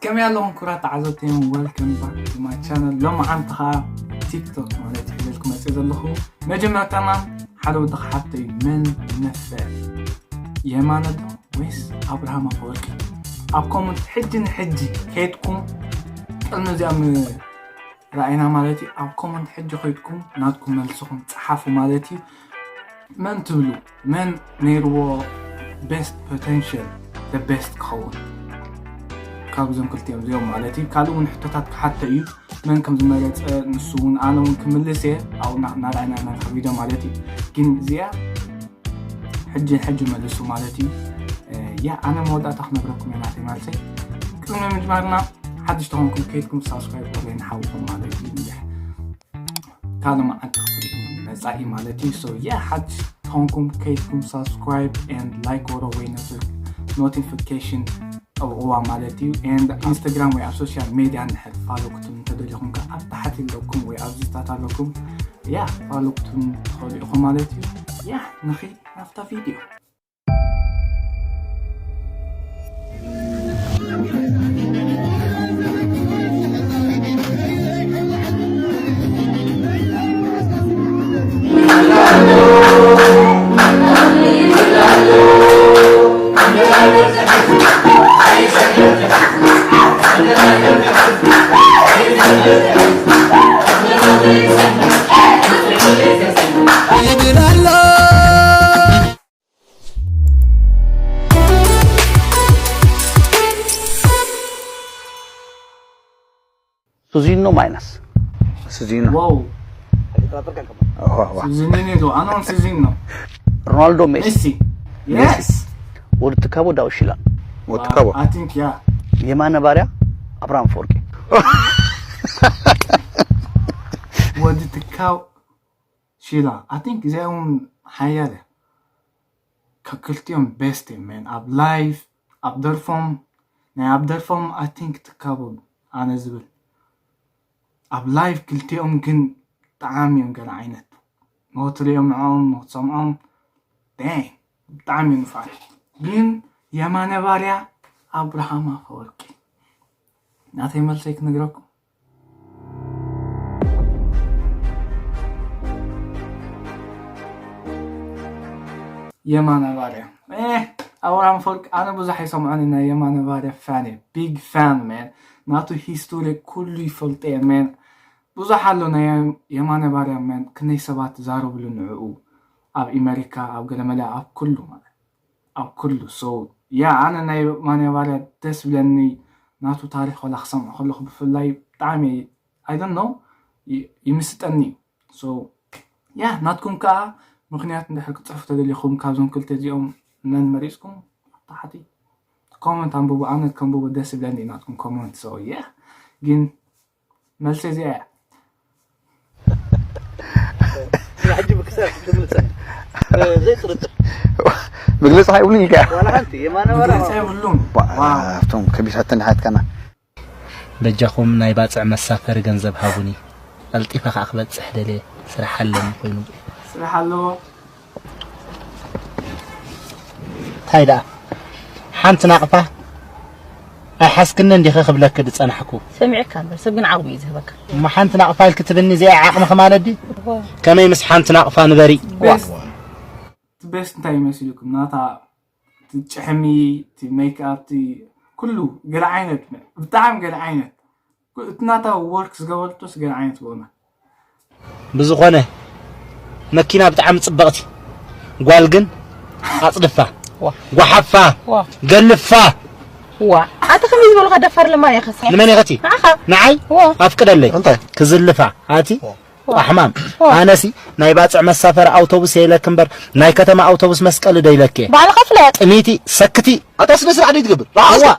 ከመይ ኣለኹም ክቡራት ተዓዘብተይን? Welcome back to my channel። ሎማዓንቲ ኸዓ ቲክቶክ ማለት እዩ ሒዘልኩም መፅእ ዘለኹ። መጀመርታና ሓደ ወዲ ክሓቶ እዩ። መን ነፈ የማነ ዶ ወይስ ኣብርሃም ኣፈወርቂ? ኣብ ኮመንት ሕጂ ንሕጂ ከይድኩም ቅድሚ እዚኣ ም- ረኣይና ማለት እዩ። ኣብ ኮመንት ሕጂ ከይድኩም ናትኩም መልስኹም ጸሓፉ ማለት እዩ። መን ትብሉ? መን ነይርዎ ቤስት ፖቴንሽል፣ the best ክኸውን ካብዞም ክልቲኦም እዚኦም ማለት እዩ። ካልእ እውን ሕቶታት ክሓቶ እዩ። መን ከም ዝመረጸ ንሱ እውን ኣነ እውን ክምልስ እየ። ኣብኡ እና- እናረኣይና ኢና ቪድዮ ማለት እዩ። ግን እዚኣ ሕጂ ሕጂ መልሱ ማለት እዩ። ያ ኣነ መወዳእታ ክነግረኩም እየ ናተይ ማለተይ። ቅድሚ ምጅማርና ሓድሽ ተኾንኩም ከይድኩም ሳብስክራይብ ወለይ ንሓውኩም ማለት እዩ። እንድሕ ካልእ መዓልቲ ክትሪኡ መጻኢ ማለት እዩ። So ያ ሓድሽ ተኾንኩም ከይድኩም ሳብስክራይብ and ላይክ ወረ ወይ ኖቲፊኬሽን ኣብቕዋ ማለት እዩ። And ኢንስታግራም ወይ ኣብ ሶሻል ሜድያ እንድሕር ፋሎ ክትብሉ እንተደሊኹም ከ ኣብ ታሕቲ ኣለኩም ወይ ኣብዚታት ኣለኩም። ያ ፋሎ ክትብሉ ትኽእሉ ኢኹም ማለት እዩ። ያ ንኺድ ናብታ ቪድዮ። ሱዚኖ ማይናስ። ሱዚኖ። ዋው ዋ፣ ዋ። ሲዝኒኒ ዶ ኣኖን ሲዝን ነው። ሮናልዶ ሜሲ። ሜሲ። Yes. ወዲ ትካቦ ዳውሽላ። ወትካቦ I think yeah. የማነ ባርያ። ኣብርሃም ኣፈወርቂ። ወዲ ትካው ሺላ I think እዚኦም ሓያለ ካብ ክልቲኦም ቤስት እዮም man ኣብ ላይፍ ኣብ ደርፎም ናይ ኣብ ደርፎም I think ትካቦ ኣነ ዝብል ኣብ ላይፍ ክልቲኦም ግን ብጣዕሚ እዮም ገለ ዓይነት ንክትሪኦም ንዕኦም ንክትሰምዖም dang ብጣዕሚ እዮም ንፋት ግን የማነ ባርያ ኣብርሃም ኣፈወርቂ ናተይ መልሰይ ክነግረኩም የማነ ባርያ ኣብርሃም ኣፈወርቂ ኣነ ብዙሕ ኣይሰምዖን ናይ የማነ ባርያ ፋን እየ big fan man ናቱ ሂስቶሪ ኩሉ ይፈልጦ እየ man ብዙሕ ኣሎ ናይ የማነ ባርያ man ክንደይ ሰባት ዛረብሉ ንዕኡ ኣብ ኢመሪካ ኣብ ገለመለ ኣብ ኩሉ ማለት ኣብ ኩሉ so yeah ኣነ ናይ የማነ ባርያ ደስ ብለኒ ናቱ ታሪክ ወላ ክሰምዖ ከለኩ ብፍላይ ብጣዕሚ I don't know ይምስጠኒ እዩ so yeah ናትኩም ከዓ ምክንያት እንድሕር ክትፅሕፉ ተደሊኩም ካብዞም ክልተ እዚኦም መን መሪፅኩም ታሕቲ ኮመንት ኣንብቡ ኣነ ከንብቦ ደስ ብለኒ ናትኩም ኮመንት so yeah ግን መልሲ እዚኣ እያ ሕጂ ብክሳብ ክትምልሰ ዘይጥርጥር ምግለፂ ኣይብሉን ኢልካ ዋላ ሓንቲ የማነ ባርያ መግለፂ የብሉን ኣብቶም ከቢሳተን ሓትካና በጃኹም ናይ ባጽዕ መሳፈሪ ገንዘብ ሃቡኒ ቀልጢፈ ከኣ ክበጽሕ ደልየ ስራሕ ኣለኒ ኮይኑ ስራሕ ኣለዎ እንታይ ደኣ ሓንቲ ናቕፋ ኣይሓስክንን ዲኺ ክብለኪ ዝጸናሕኩ ሰሚዕካ እምበር ሰብ ግን ዓቕሚ እዩ ዝህበካ እሞ ሓንቲ ናቕፋ ኢልኪ ትብልኒ እዚኣ ዓቕምኺ ማለት ድዩ ከመይ ምስ ሓንቲ ናቕፋ ንበሪ ቤስት ቤስት እንታይ ይመስልኩም ናታ እቲ ጭሕሚ እቲ ሜክኣፕ እቲ ኩሉ ገለ ዓይነት ብጣዕሚ ገለ ዓይነት እቲ ናታ ወርክ ዝገበረቶስ ገለ ዓይነት ብእውነት ብዝኾነ መኪና ብጣዕሚ ጽብቕቲ ጓል ግን ኣጽድፋ ጓሓፋ ገልፋ ዋ ኣቲ ከመይ ዝበሉካ ደፋር ለማን ኢኻ ንመን ኢኸቲ ንዓኻ ንዓይ ዋ ኣፍቅደለይ እንታይ ክዝልፋ ኣቲ ቋሕማም ኣነሲ ናይ ባጽዕ መሳፈሪ ኣውቶቡስ የኢለክ እምበር ናይ ከተማ ኣውቶቡስ መስቀሊ ዶ ኢለክ እየ ባዕልኻ ፍለጥ ጥሚቲ ሰክቲ ኣታ ስነ ስርዓት ደይ ትገብር ዋ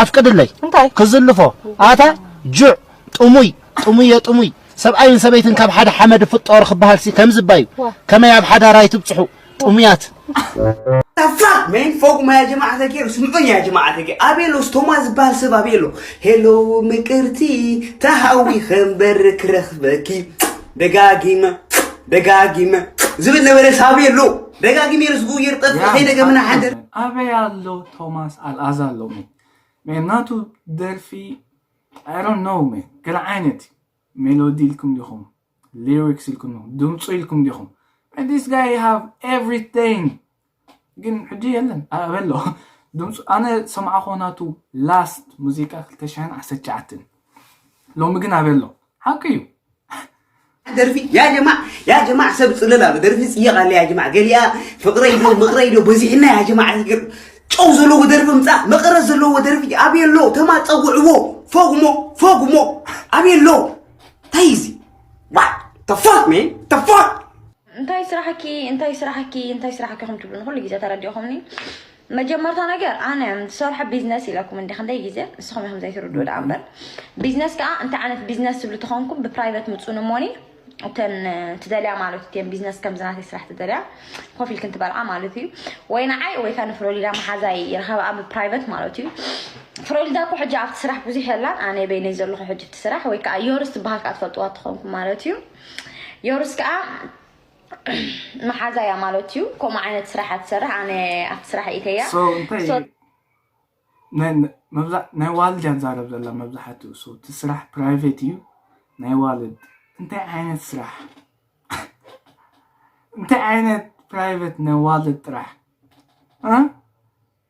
ኣፍቅድለይ እንታይ ክዝልፎ ኣታ ጁዕ ጥሙይ ጥሙየ ጥሙይ ሰብኣይን ሰበይትን ካብ ሓደ ሓመድ ፍጠሩ ክበሃል ሲ ከም ዝባዩ ከመይ ኣብ ሓዳር ኣይትብፅሑ ጥሙያት ጣፋ ሜን ፎቅ ማያ ጀማዓተ ጌሩ ስምዑን ያ ጀማዓተ ጌሩ ኣቤሎ ስቶማ ዝበሃል ሰብ ኣቤሎ ሄሎ ምቅርቲ ተሃዊ ከንበር ክረኽበኪ ደጋጊመ ደጋጊመ ዝብል ነበረ ሳቤሎ ደጋጊመ ርዝጉ ይርጠፍ ከይደገምና ሓንደር ኣበይ ኣሎ ቶማስ ኣልኣዛ ኣሎ መን ናቱ ደርፊ I don't know መን ገለ ዓይነት ሜሎዲ ኢልኩም ዲኹም፣ ሊሪክስ ኢልኩም ዲኹም፣ ድምፁ ኢልኩም ዲኹም? And this guy have everything ግን ሕጂ የለን ኣበሎ ድምፁ። ኣነ ሰማዕኾ ናቱ ላስት ሙዚቃ ክልተ ሽሕን ዓሰርተ ትሽዓተን፣ ሎሚ ግን ኣበሎ ሓቂ እዩ። ደርፊ ያ ጀማዕ ያ ጀማዕ ሰብ ፅልል ኣሎ። ደርፊ ፅየቕ ኣለ ያ ጀማዕ። ገሊኣ ፍቕረይ ዶ ምቕረይ ዶ በዚሕና ያ ጀማዕ። ጨው ዘለዎ ደርፊ ምፃ፣ መቐረት ዘለዎ ደርፊ ኣበይ ኣሎ? ተማ ፀውዕዎ። ፎግሞ ፎግሞ ኣበይ ኣሎ? እንታይ እዚ? What the fuck man? The fuck? እንታይ ስራሕኪ እንታይ ስራሕኪ እንታይ ስራሕኪ ከም ትብሉ ንኩሉ ግዜ ተረዲኦኹምኒ። መጀመርታ ነገር ኣነ ዝሰርሖ ቢዝነስ ኢለኩም እንዲ ክንደይ ግዜ ንስኹም ኢኹም ዘይትርድኡ ደኣ እምበር፣ ቢዝነስ ከዓ እንታይ ዓይነት ቢዝነስ ትብሉ ተኾንኩም ብፕራይቨት ምፁን እሞኒ እተን ትደልያ ማለት እዩ። እተን ቢዝነስ ከምዚ ናተይ ስራሕ ትደልያ ኮፍ ኢልክን ትበልዓ ማለት እዩ። ወይ ንዓይ ወይ ከዓ ንፍሎሪዳ መሓዛይ ይረኸብኣ ብፕራይቨት ማለት እዩ። ፍሎሪዳ እኮ ሕጂ ኣብቲ ስራሕ ብዙሕ የላን። ኣነ በይነይ ዘለኹ ሕጂ እቲ ስራሕ ወይ ከዓ ዮርስ ትበሃል ከዓ ትፈልጥዋ ትኾንኩም ማለት እዩ። ዮርስ ከዓ መሓዛ እያ ማለት እዩ። ከምኡ ዓይነት ስራሕ ትሰርሕ። ኣነ ኣብቲ ስራሕ ኢተያ So እንታይ ናይ ናይ- መብዛ- ናይ ዋልድ እያ ትዛረብ ዘላ መብዛሕትኡ። So እቲ ስራሕ ፕራይቬት እዩ ናይ ዋልድ። እንታይ ዓይነት ስራሕ? እንታይ ዓይነት ፕራይቬት ናይ ዋልድ ጥራሕ? እ?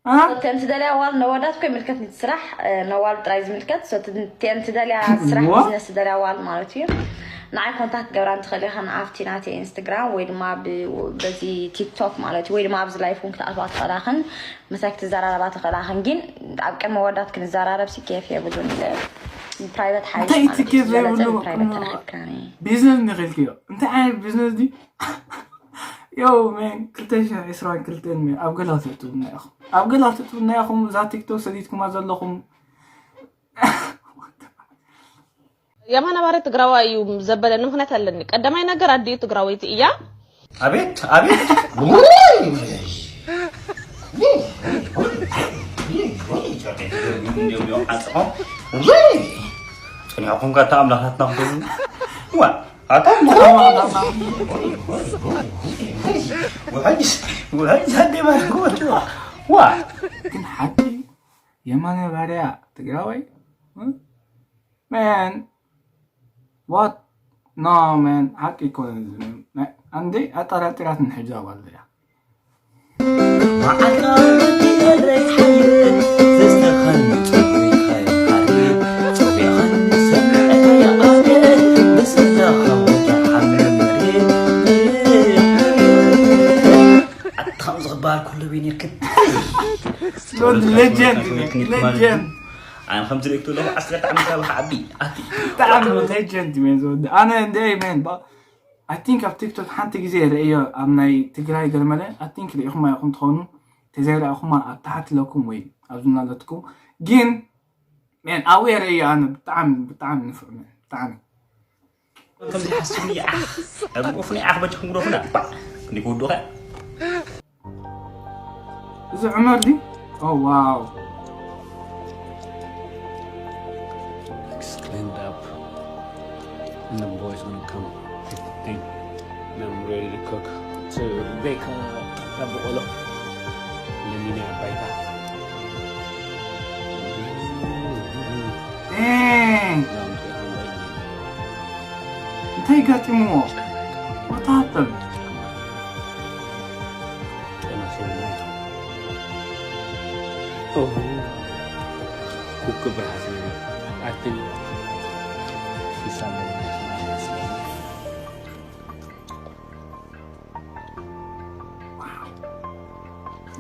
እ? እተን ትደልያ ዋል ነዋዳት ኮ ይምልከት ንቲ ስራሕ እ፣ ነዋል ጥራይ ዝምልከት So እተን ትደልያ ስራሕ ዋ? ቢዝነስ ትደልያ ዋል ማለት እዩ። ንዓይ ኮንታክት ገብራ እንትኽእል ኢኻ ኣብቲ ናተይ ኢንስትግራም ወይ ድማ ብ- በዚ ቲክቶክ ማለት እዩ። ወይ ድማ ኣብዚ ላይፍ እውን ክትኣትዋ ትኽእላኽን ምሳይ ክትዘራረባ ትኽእላኽን። ግን ኣብ ቅድሚ ወዳት ክንዘራረብ ሲ ኬፍ የብሉን። ፕራይቨት ሓይሽ እንታይ ማለት እዩ። ትኬፍ ዝበለፀ ዘይብሉ ብፕራይቨት ቅድሚ- ተራኺብካኒ ቢዝነስ እንዲኺልክዮ እንታይ ዓይነት ቢዝነስ ድዩ? ዮ ሜን ክልተ ሽሕን ዕስራን ክልተን ሜን ኣብ ገላ ትእትውና ኢኹም። ኣብ ገላ ትእትውና ኢኹም። እዛ ቲክቶክ ሰዲድኩማ ዘለኹም የማነ ባርያ ትግራዋይ እዩ ዘበለኒ ምኽንያት ኣለኒ። ቀዳማይ ነገር ኣዲኡ ትግራወይቲ እያ። ኣቤት ኣቤት ዓፅሖም ፀኒዕኩም ከታ ኣምላኻትና ክትብሉ ዋ ኣታ ውሕጅ ውሕጅ ኣደይ ባርያ ክወትዋ ዋ ግን ሓቂ የማነ ባርያ ትግራዋይ? እ? Man, what? No man, ሓቂ ኣይኮነን እዚ man። ናይ- ኣንደይ ኣጠራጢራትኒ ሕጂ ኣጓል እያ። መዓልታ ወዲ ኤረይ ሓይል ዘስተኻን ጽሩይ ካይ ሓርቤ ጽሩያኻን ሰምዐ ያኣደ ብስላኻ ወዲ ሓምለ መሬት ኣታም ዝኽባል ኩሉ ቤኔክት ሌጀንድ ሌጀንድ ኣነ ከም ዝርእክቶ ኣለኹ ዓሰርተ ዓመት ካብ ዓቢ ኣቲ ብጣዕሚ ሌጀንድ man ዝወዲ ኣነ እንደ man I think ኣብ ቲክቶክ ሓንቲ ግዜ ርእዮ ኣብ ናይ ትግራይ ገለመለ I think ርኢኹማ ኢኹም ትኾኑ ተዘይረኣኹማ ኣብ ታሕቲ ለኩም ወይ ኣብዚ ናለትኩም ግን man ኣብኡ ርእዮ ኣነ ብጣዕሚ ብጣዕሚ ንፉዕ man ብጣዕሚ ከም ዘይሓስቡ ይዓ ኣብ ኦፍኒ ዓኽ በጃኹም ግደፉና ባ ክንዲ ክውዱኸ እዚ ዑመር ድዩ? Oh wow. It's cleaned up. And the boy's gonna come. Fifteen. And I'm ready to cook. To bake a bolo. Let me know, baby. Dang. እንታይ ገጢምዎ? What happened? ኩክ ብራዚ ኣትን ይሳለ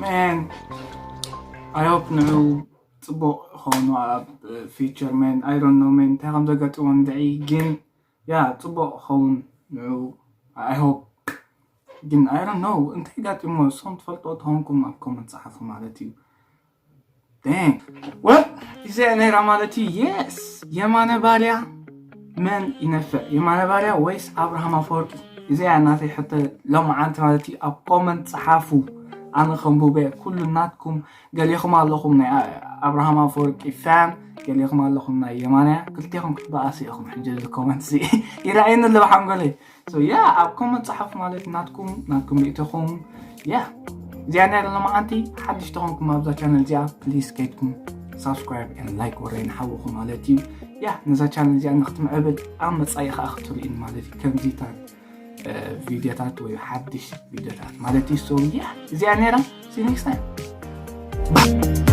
Man, I hope ንዑ ፅቡቅ ኾኑ ኣብ ፊቸር man I don't know man እንታይ ከም ዘጋጥሞ እንድዒ ግን ያ ፅቡቅ ኸውን ንዑ I hope ግን I don't know እንታይ ጋጢሞ ንስኹም ትፈልጦ ተኾንኩም ኣብ ኮመንት ፀሓፉ ማለት እዩ። Dang. Well እዚኣ ነይራ ማለት እዩ። Yes የማነ ባርያ መን ይነፍዕ የማነ ባርያ ወይስ ኣብርሃም ኣፈወርቂ? እዚኣ ናተይ ሕቶ ሎምዓንቲ ማለት እዩ። ኣብ ኮመንት ፀሓፉ ኣነ ከንቡበ ኩሉ ናትኩም ገሊኹም ኣለኹም ናይ ኣብርሃም ኣፈወርቂ ፋን ገሊኹም ኣለኹም ናይ የማንያ ክልቴኹም ክትበኣሱ ኢኹም ሕጂ እዚ ኮመንት እዚ ይረኣየኒ ኣሎ ብሓንጎለይ so yeah ኣብ ኮመንት ፀሓፉ ማለት ናትኩም ናትኩም ርእይቶኹም yeah እዚኣ ናይ ሎማዓንቲ ሓድሽ ተኾንኩም ኣብዛ ቻነል እዚኣ please ከይድኩም subscribe and like ወረይ ንሓውኹ ማለት እዩ። ያ ነዛ ቻነል እዚኣ ንክትምዕብል ኣብ መጻኢ ከዓ ክትርእን ማለት እዩ። ከምዚታት ቪዲዮታት ወይ ሓድሽ ቪዲዮታት ማለት እዩ። So yeah እዚኣ ነይራ። See you next time.